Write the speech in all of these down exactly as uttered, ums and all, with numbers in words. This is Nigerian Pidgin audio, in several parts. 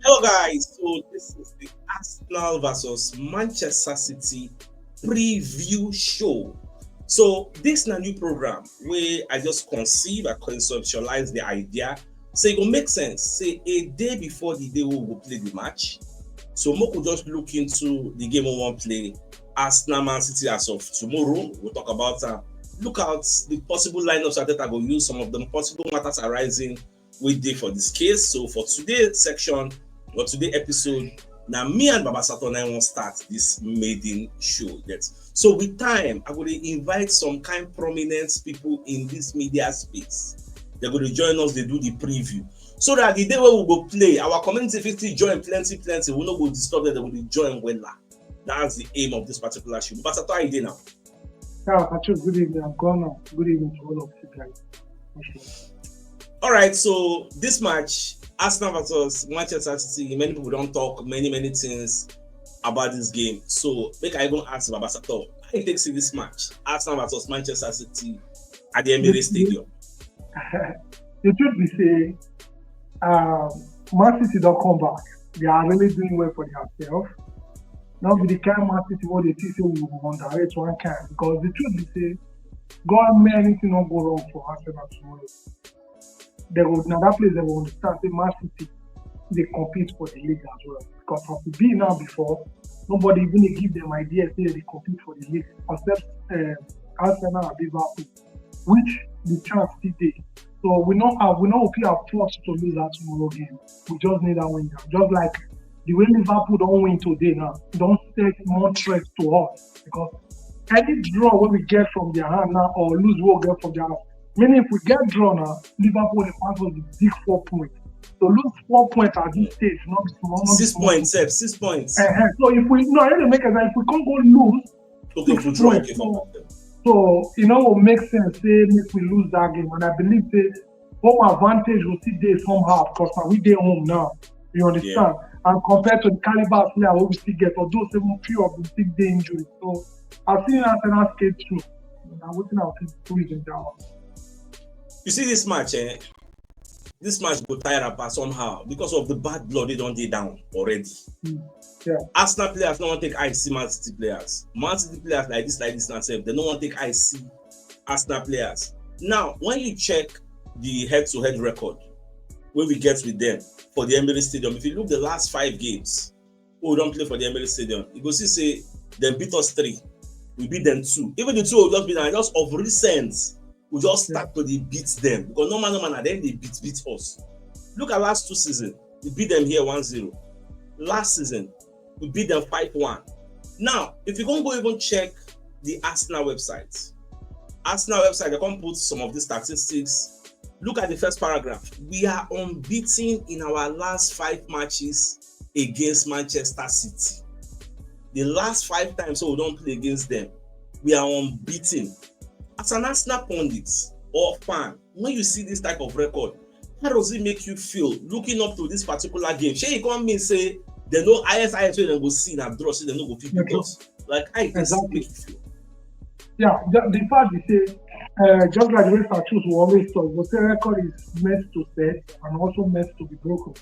Hello, guys. So this is the Arsenal versus Manchester City preview show. So this na new program wey I just conceive, I conceptualize the idea. So e go make sense. Say a day before the day we go play the match. So make we just look into the game we wan play. Arsenal Man City as of tomorrow. We'll talk about uh, look out the possible lineups Arteta go use, some of the possible matters arising wey dey for this case. So for today's section or today episode, now me and Baba Saturn I won't start this maiden show yet. So with time, I will invite some kind prominent people in this media space. They're going to join us. They do the preview so that the day we will go play, our community fifty join plenty, plenty. We no go disturb them. They will join well. That's the aim of this particular show. But Saturn, I dey now. Yeah, Patrick, good evening. I'm Ghana. Good evening to all of you guys. All right, so this match, Arsenal versus Manchester City, many people don't talk many, many things about this game. So make I go ask Baba Sato, how you take see this match, Arsenal versus Manchester City at the Emirates Stadium? The truth be say, um, Man City don't come back. They are really doing well for themselves. Not be the kind Man City what they think say we will underrate one kind, because the truth be say, God may anything not go wrong for Arsenal tomorrow. They will now that place they will understand say Man City they compete for the league as well. Because as it be now before, nobody even dey give them idea say they compete for the league except uh, Arsenal and Liverpool, which the chance still dey. So we no have we no fit afford to lose that tomorrow game. We just need that win. Just like the way Liverpool don't win today now, don't set more threat to us, because any draw wey we get from their hand now or lose wey we get from their hand, meaning if we get draw now, Liverpool dey pass us the big four points. So lose four points at this stage, not be small. Not be Six small. Points, sef, six points. Uh-huh. So if we no, I don't make it. If we can't go lose, Okay, if we draw, okay, for so e no go make sense say make we lose that game, and I believe say home advantage go still dey somehow because na we dey home now. You understand? And compared to the caliber of player wey we still get, although seven few of them still dey injury, so I see Arsenal skate through. Na wetin I fit do in that one. You see this match, eh? This match go tire up somehow because of the bad blood they don't dey down already. Yeah. Arsenal players no wan take eye see Man City players. Man City players like this, like this, na sef, they no wan take eye see Arsenal players. Now, when you check the head-to-head record wey we get with them for the Emirates Stadium, if you look the last five games wey we don play for the Emirates Stadium, you go see say dem beat us three. We beat them two. Even the two we just beat them, just of recent, we just start to dey beat them because normal, normal, na dem dey beat, beat us. Look at last two seasons. We beat them here one zero. Last season, we beat them five one. Now, if you go go even check the Arsenal website, Arsenal website, they come put some of the statistics. Look at the first paragraph. We are unbeaten in our last five matches against Manchester City. The last five times wey we don play against them, we are unbeaten. As an Arsenal pundit or fan, when you see this type of record, how does it make you feel looking up to this particular game? Shey e come mean say dem no, highest, highest wey dem go see na draw, say dem no go fit beat Okay. us? Like, how e take Exactly. Make you feel? Yeah, the, the fact is say, uh, just like the way Satus will always talk, we say record is meant to set and also meant to be broken.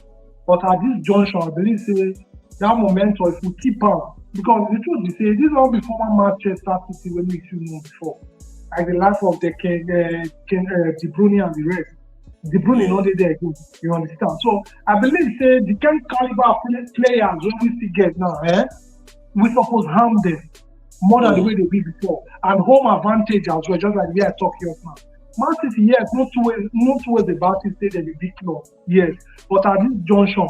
But at this junction, I believe say that momentum, if we keep on, because the truth is say this all be former Manchester City wey we know before, like the life of the Ken, uh, Ken, uh, De Bruyne and the rest. De Bruyne no dey there again. You understand? So I believe say the kind caliber of play, players wey we still get now, eh, we suppose harm them more than the way they be before, and home advantage as well. Just like the way I talk here now, Man City, yes, no two ways, no two ways about it. Say they be big club, yes, but at this junction,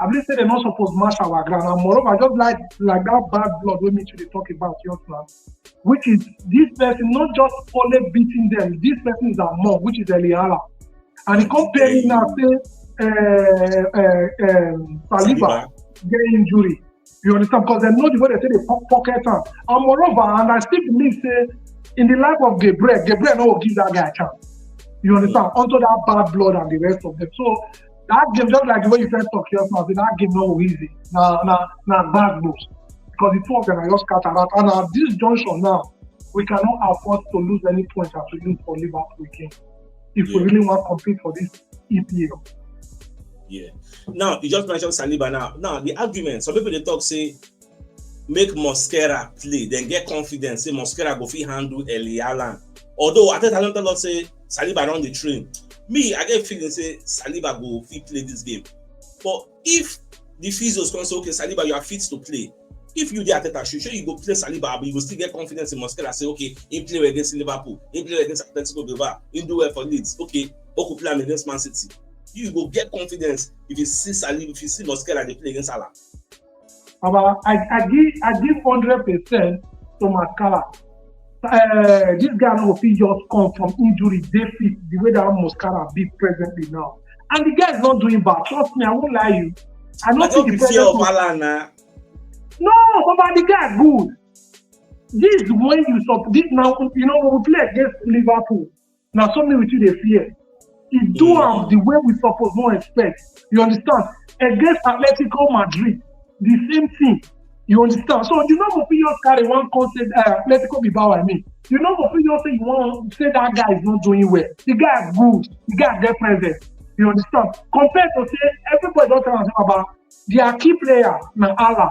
I believe say they not supposed match our ground. And moreover, just like like that bad blood wey me too dey talk about here now, which is this person not just only beating them, this person is among, which is Eliala. And he come pay me now say uh, uh, um, Saliba Saliba. Get injury. You understand? Because they know the way they say they po- pocket am. And moreover, and I still believe say in the life of Gabriel, Gabriel no go give that guy a chance. You understand? Unto that bad blood and the rest of them. So that game, just like the way you first talk here now, say that game no go easy. Na na na bad blows. Because the two of them are just scattered out. And at this junction now, we cannot afford to lose any point as we lose for Liverpool again. If we Yeah. Really want to compete for this E P L. Yeah. Now you just mentioned Saliba. Now, now the argument. Some people dey talk say make Mosquera play, then get confidence say Mosquera go fit handle Erling Haaland. Although Arteta don tell us say Saliba don dey train, me I get feeling say Saliba go fit play this game. But if the physios come say, okay, Saliba, you are fit to play. If you dey Arteta shoe, sure you go play Saliba, but you go still get confidence in Mosquera. Say, okay, he play well against Liverpool, he play well against Atletico Bilbao, he do well for Leeds. Okay, Oku play am against Man City. You go get confidence if you see Saliba, if you see Mosquera dey play against Salah. Baba, I, I give I give hundred percent to Mascara. Uh, this guy no go fit just come from injury, dey fit the way that Mascara be presently now. And the guy is not doing bad. Trust me, I won't lie you. I I don't just think be the fear of presence of Haaland na. No, but the guy good. This is when you stop. This now, you know, when we play against Liverpool, now something with you they fear. He do Mm. am the way we suppose no expect. You understand? Against Atletico Madrid, the same thing. You understand? So you know, if you just carry one constant uh, Atletico Bilbao, I mean, you know, if you just say you want to say that guy is not doing well, the guy is good, the guy get present. You understand? Compared to say everybody don't tell us about their key player na Alaba.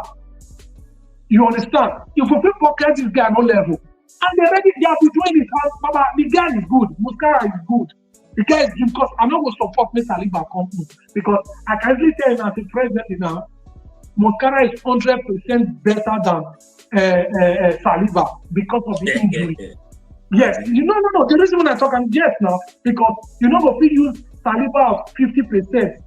You understand? If we fit pocket this guy no level, and they already they have been doing it. And Baba, the guy is good. Mascara is good. The guy is good because I no go support make Saliba come in because I can easily tell you now, say presently now, Mascara is hundred percent better than uh, uh, uh, Saliba because of the injury. Yes, you know, no, no. The reason when I talk, I'm yes now because you know, if we use Saliba of fifty percent,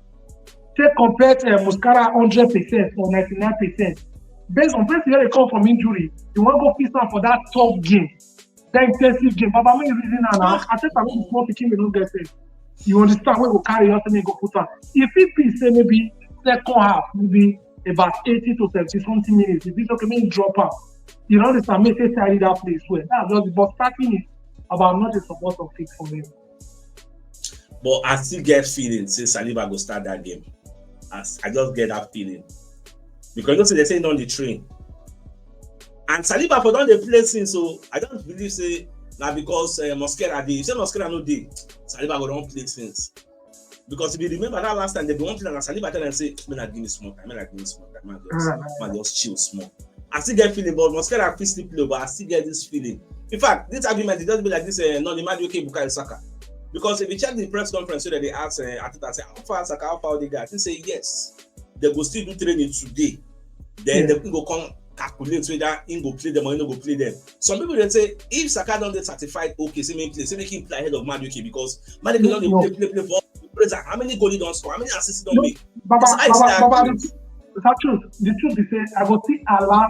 take compare to uh, Mascara hundred percent or ninety nine percent. Based on person where they come from injury, you want to go fix am for that tough game, that intensive game. Baba, me reason now. I said, I'm going to team, you don't get it. You understand where we carry your thing go put on. If it be say maybe second half, maybe about eighty to seventy something minutes, if it's okay, me drop out. You know, understand me say carry that place well. That's just the but starting it about not a support of fix for me. But I still get feeling say Saliba go start that game. I, s- I just get that feeling because you know say they say he don dey train, and Saliba for don dey play since. So I don't believe say na because uh, Mosquera dey. If say Mosquera no dey, Saliba go don play since. Because if you remember that last time they be one player, na Saliba tell am say, "Make una give me small time, make una give me small time, make una just, make una just chill small." I still get feeling, but Mosquera fit still play, but I still get this feeling. In fact, this argument it just be like this. Uh, no, the Madueke Bukayo Saka. Because if you check the press conference, so that they ask uh, Arteta say, "How far Saka? How far Odegaard?" He say yes, they go still do training today. Then Yeah. They go come calculate whether he go play them or he no go play them. Some people they say if Saka don't get certified, okay, say make play, say make him play ahead of Madueke because Madueke No, don't dey no. play play play for praise am. How many goal he don score? How many assists he don No, make? Baba, It's high Baba, star Baba, average. the, the truth, the truth is say I go see allow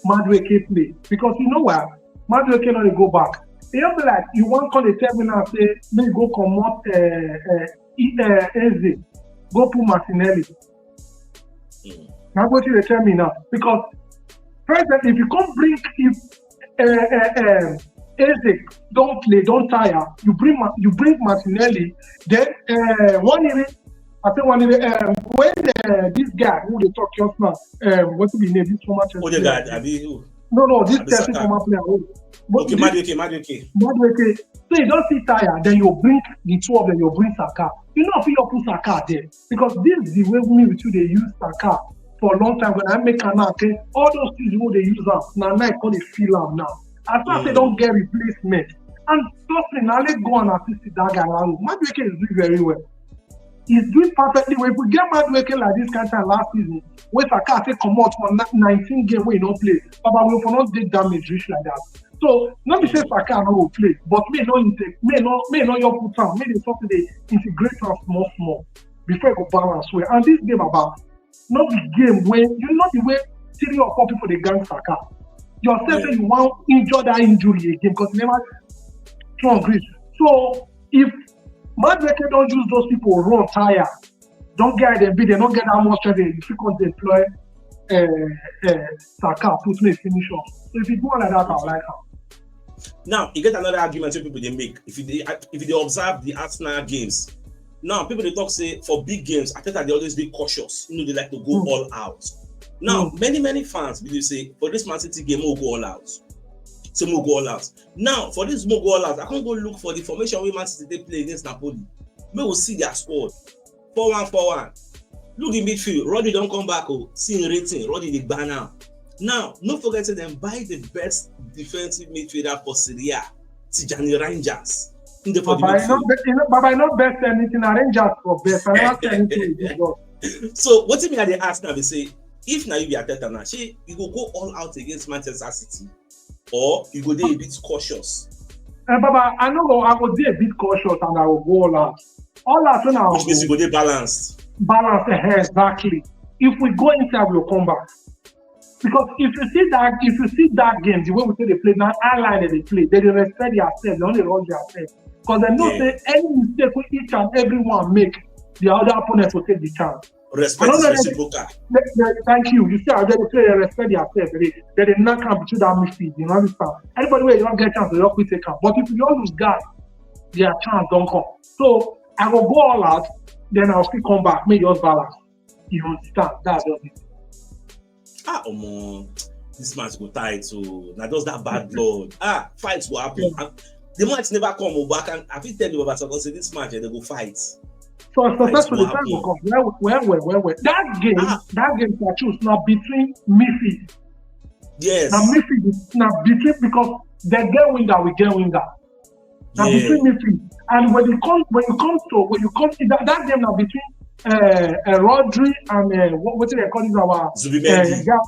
Madueke play because you know why? Madueke no dey go back. You know, be like you want call the tell me now say me go comot uh, uh, E- uh, Eze, go put Martinelli. Mm. Now what you dey tell me now because presently if you come bring if uh, uh, um, Eze don't play, don't tire. You bring Ma- you bring Martinelli, then uh, one year I think one year um, when uh, this guy who they talk just now, um, what to be name this former Chelsea Odegaard, player? Abi who? No, no, this Abi Chelsea Saka. Former player. Oh, but Okay, this Madueke, Madueke. Madueke. So you don't see tire, then you bring the two of them, you bring Saka. You know, if you put Saka there because this is the way we with you they use Saka for a long time. When I make an okay, all those things you they use up now, now I call it feel am now. As far as they Mm. don't get replacement, and trust me, now let's go and assist that guy. Now, Madueke is doing very well. He's doing perfectly well. If we get Madueke like this kind of time last season, where Saka take come out for ni- nineteen game where he don't play, Baba will for not take damage reach like that. So not be say Saka no go play, but me no inte- me no me no your put am, me dey something dey integrate am small small before e go balance well. And this game about not the game when you know the way three or four people dey gang Saka. Yourself Yeah. say you wan injure that injury again because you never strong reach. So if Madueke don use those people run tire, don get dem be dem no get that much strength, you fit come deploy uh, uh, Saka put me finish off. So if you do one like that, I like am. Now, you get another argument wey people dey make. If you dey, if you dey observe the Arsenal games, now people dey talk say for big games, Arteta dey always dey cautious. You know, they like to go Mm. all out. Now, Mm. many many fans believe say for this Man City game, we'll go all out. Say we'll go all out. Now, for this we'll go all out, I can't go look for the formation wey Man City dey play against Napoli. May we see their squad. Four one four one. Look the midfield. Rodri don come back. Oh, see him rating. Rodri dey gba now. Now, no forget say dem buy the best defensive midfielder for Serie A, Tijani Rangers. He dey for the Baba, you know, midfield. You know, Baba, you know best anything. Arrange us for best. I not say anything with this God. So wetin me I dey ask now be say, if na you be Arteta now, shey you go go all out against Manchester City, or you go dey a bit cautious? Uh, Baba, I know I go dey a bit cautious and I will go all out. All out when I Which means you go go dey balanced. Balance, eh, exactly. If we go inside, we'll come back. Because if you see that, if you see that game, the way we say they play now, our line they play, they dey respect themselves, they only rush themselves. Because they know Yeah. say any mistake we each and everyone make, the other opponents will take the chance. Respect I is don't know. Reciprocal. They, they, thank you. You see how they play, they respect themselves. They, they, they knock out between that midfield. You understand? Anybody where you don't get chance, they don't quit take out. But if you don't lose guard, their chance don't come. So I will go all out, then I'll still come back. Make yours balance. You understand? That's just it. Ah, omo, this match go tight. So na just that bad blood. Ah, fights go happen. And the match never come. Oh, but I can, I fit tell you about something. Say this match, eh, they go fight. So Fights successfully, go time will happen. come. Well, well, well, well, well. That game, Ah. That game for choose now between midfield. Yes. Now midfield is now between because they get winger, we get winger. Now Yeah. Between midfield. And when you come, when you come to, when you come, that, that game now between uh, uh, Rodri and uh, what, what do they call this our Zubimendi. Uh, yeah,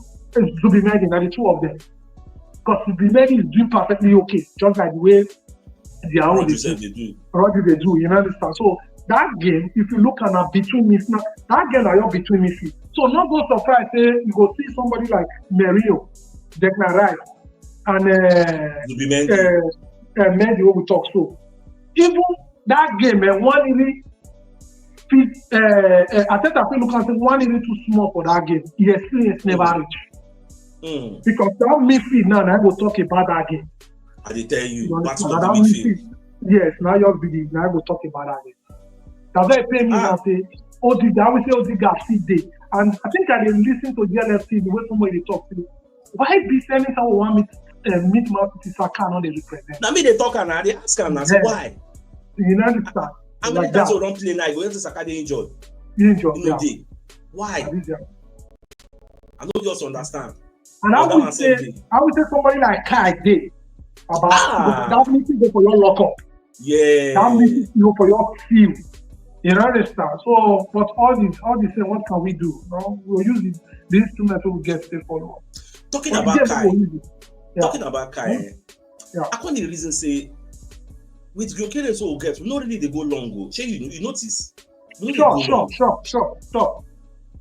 it's Zubimendi, now the two of them. Because Zubimendi is doing perfectly okay, just like the way their own Rodri is sef dey do. Rodri they do, you understand? So that game, if you look at that between midfield, that game are all between midfield. So not go surprise say you go see somebody like Merino, Declan Rice, and uh, Zubimendi. uh, uh, Mendy wey we talk so. Even that game, eh, one really fit uh, uh, Arteta fit look and say one really too small for that game. The experience never reach Hmm. because that midfield now, I go talk about that game. I dey tell you, You battle understand? of the That midfield. midfield, yes, now you be the now I go talk about that game. That's why I pay me Ah. and say, Odegaard, I will say Odegaard fit dey. And I think I dey listen to G L F T the way somebody dey talk to me. Why be sending someone one meet uh, meet Man City Saka not dey represent? Na me dey talk am, I dey ask am, I say Yeah. Why? You know understand? How many Like times that. We don play now? You go just say Saka dey injured. Injured, You know yeah. Dey. Why? That is, yeah. I no just understand. And I But that would one say, sef dey. I would say somebody like Kai dey. About Ah. That meeting go for your lock up. Yeah. That meeting go for your field. You know understand? So, but all this, all this, what can we do? No? We'll use the, the instrument we get to follow. Talking But about yes, Kai, we'll use it. Yeah. Talking about Kai, eh, Yeah. I come dey reason say with Gyökeres wey we get, we no really dey go long o. Shey you, you notice? We no dey Sure, go sure, long. sure, sure, sure.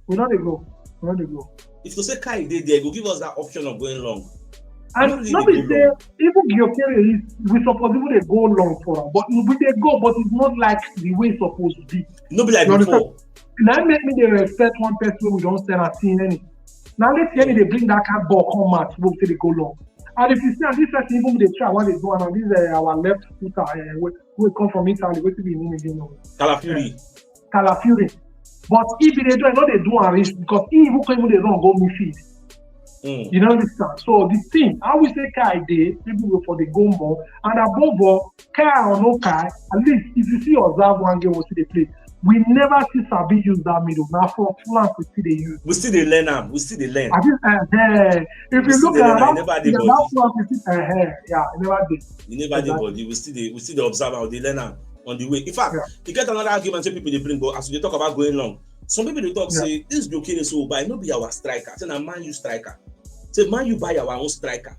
We no dey go. We no dey go. If to say Kai dey there, e go give us that option of going long. And No really no dey be go say long. Even Gyökeres, we suppose even dey go long for am, but we dey go, but it's not like the way it's supposed to be. No be like You understand? Before. Now make me dey respect one person wey we don sell and see any. Now let any dey bring that kind ball come out wey we say dey go long. And if you see am, this person even dey try what dey do am. This uh, our left footer uh, wey, wey come from Italy, wetin be him name again? No? Calafiori. Calafiori. But if he dey do, I know they do am reach because he even come even dey run go midfield. Mm. You know understand? So the thing, I will say Kai dey, people go for the go more, and above all, Kai or no Kai, at least if you see observe one game we see dey play, we never see Sabi use that middle. Now for flank we see dey use. We still dey learn am. We still dey learn. I think uh, uh, if We you still look dey at learn am. that, E never dey yeah, body. That flank we see, uh, uh, yeah, e never dey. E never dey Exactly. Body. We still dey we still dey observe am. We dey learn am on the way. In fact, Yeah. You get another argument wey people dey bring go as we dey talk about going long. Some people dey talk Yeah. Say this Gyökeres wey we buy no be our striker. Say na Man U striker. Say Man U buy our own striker.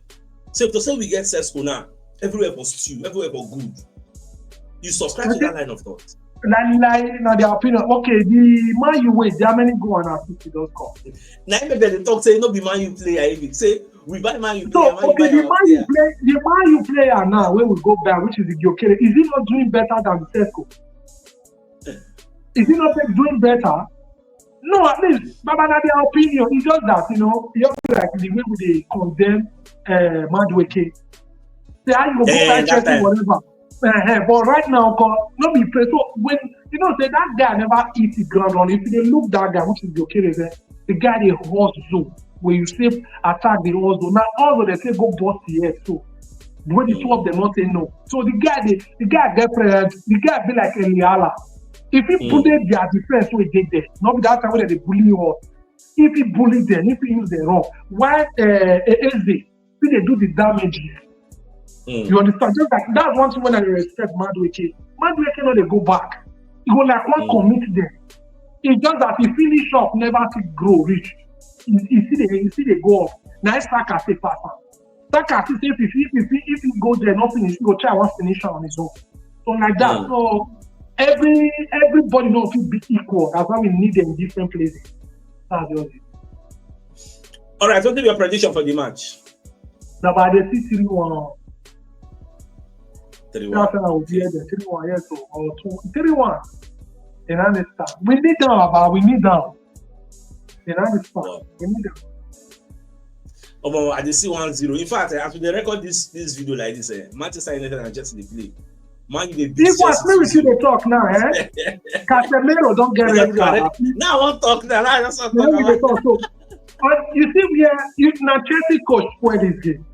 Say to say we get Sesko now, everywhere for stew, everywhere for good. You subscribe to Okay. That line of thought. Like, like, na their opinion. Okay, the Man U way, there are many go and assist to those come. Na him make dem dey talk say no be Man U player even say we buy Man U So, player, Man U okay, buy the our Man U player. play, the Man U player now where we go back, which is the Gyökeres, is he not doing better than Sesko? Is he not doing better? No, at least, Baba, na their opinion. It's just that, you know, you have to like the way we dey condemn uh, Madueke. Say how you go go Eh, buy that Chelsea, time. Whatever. Uh, but right now, co- no be play. So when you know say that guy never eat the ground on. If you dey look that guy, which is Gyökeres, eh, the guy dey hustle. When you say attack the hustle, now hustle they say go bust the head. So when the two of them not say no, so the guy dey, the guy get friend, the guy be like Eliala. If he mm. bully their defense, so they there. Not be that time when they bully you up. If he bully them, if he use them wrong, why uh, Eze, if they do the damage? Mm. You understand? Just like that's one thing when I respect Madueke. Madueke, no, they go back. He go like one mm. commit them. It's just that he finish up, never to grow rich. You see, they, you see, they go up. Now it's like I say, Papa. Saka fit say if he if he if he go there, not finish, he go try one finish on his own. So like that. Mm. So every everybody know fit be equal. That's why we need them in different places. That's just it. All right, what is your prediction for the match? Now, by the see three one. Three one. That's how we hear the three one. Yes, so or two three one. You understand? We need them, Baba. We need them. You understand? Wow. We need them. Oh, I just see one zero. In fact, eh, as we record this this video like this, eh, Manchester United and Chelsea they play. Man, they beat Chelsea. If we see the talk now, eh? Casemiro don't get red card. Now I want talk now. Now I just want talk. So, but you see, we are you now Chelsea coach for this game.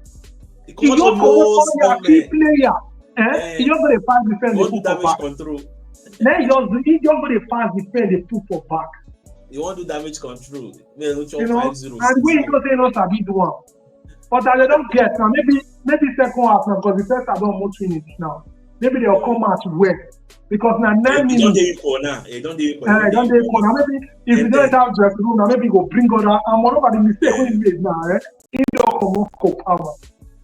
He come out for your key player. Eh? He just gonna pass defend the football back. Control. Then he just he just gonna pass defend the football back. You want to damage control. Man, you know, five zero, and we don't say no sabi do one. But I don't get now. Maybe maybe second half now because the first half don't almost finish now. Maybe they'll come out well because now nine minutes. Don't dey equal now. They don't dey equal. Uh, don't dey equal now. Maybe if you don't have dressing room now, maybe go bring on that. And moreover, the mistake we made now, eh? He don't come off Kopama.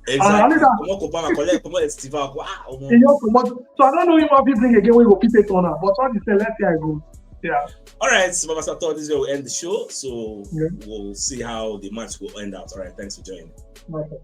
Exactly. Come on, Kopama, collect, come on, Steve. Wow. He don't come out. So I don't know if I'll be bring again. We go keep it on now. But what you say? Let's see how it goes. Yeah. All right, so Mama Sato, this is where we end the show. So yeah. We'll see how the match will end out. All right, thanks for joining. Okay.